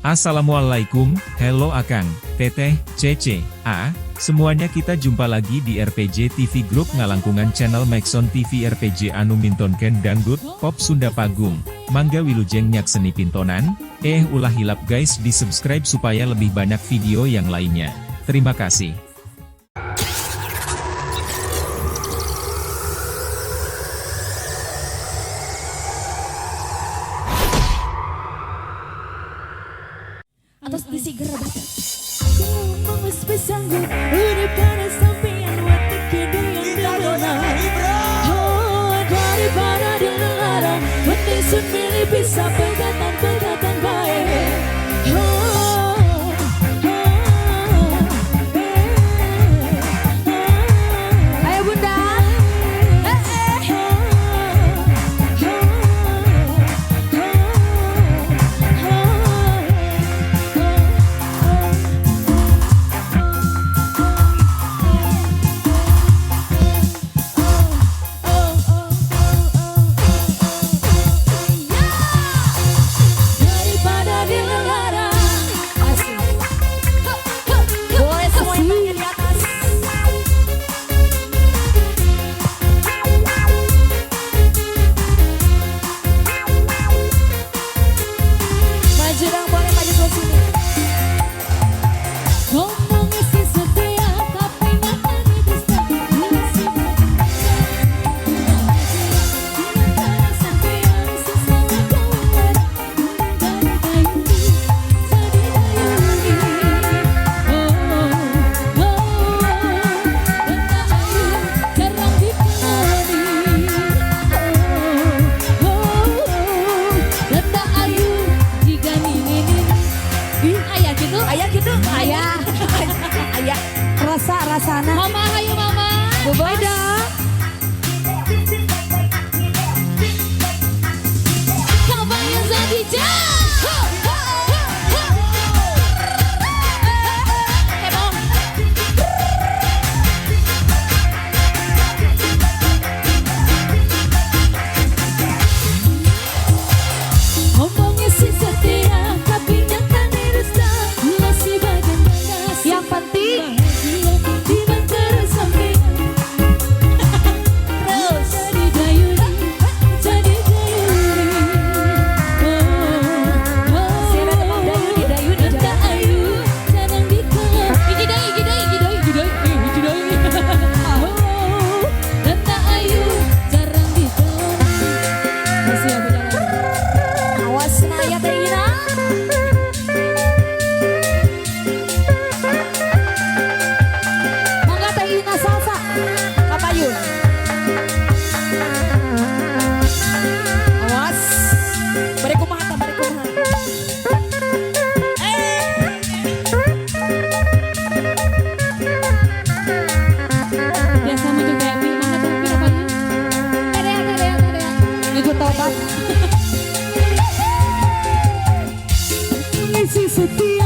Assalamualaikum, hello Akang, Teteh, Cece, A, semuanya kita jumpa lagi di RPJ TV Group Ngalangkungan Channel Maxon TV RPJ Anu Mintonken Dangdut, Pop Sunda Pagung, Mangga Wilujeng Nyakseni Pintonan, ulah hilap guys di subscribe supaya lebih banyak video yang lainnya. Terima kasih. Atos disiger bapak. Ngomong wis sanggup urip karena sampean wateke doyan Kita goyang lagi, bro. Oh, daripada dilarang mending sun milih bisa pegatan pegatan bae. Oh, oh, eh, oh. Ayo Bunda. Eh, eh. Daripada dilarang. Asik. Boleh semuanya tangan di atas. Maju dong, boleh maju ke sini. Ngomong isi setia tapi nyatanya dusta. Masih sampean sesama kawan dari dayuni jadi dayuni. Oh oh, dan ayu jarang dikeloni. Oh oh, dan ayu jika nini nini. Ih, ayah gitu. Ayah gitu. Ayah. Ayah. Rasa rasana. Mama, ayo mama. Bu Bos. Dong. Kapan jadi. Heboh. Ngomongnya sih setia, tapi nyatanya dusta. Masih bagian bangga. Yang penting bahagia di antara sampean. Terus. Jadi dayuni, jadi dayuni. Oh, oh. Siapa tuh mau dayuni, dayuni, Tak ayu, jarang dikenal. Hiji deui, hiji deui, hiji deui, hiji deui, hiji deui. Oh, dan tak ayu, jarang dikenal. Masih aku jalan. Awas Naya Teh Ina. Mangga Teh Ina salsa. Kapayun. Awas. Bari kumaha tah, bari kumaha. Eh. Biasa mah juga happy, mangga tuh happy apanya? Tadea, tadea, tadea. Ikut tobat. Isi setia.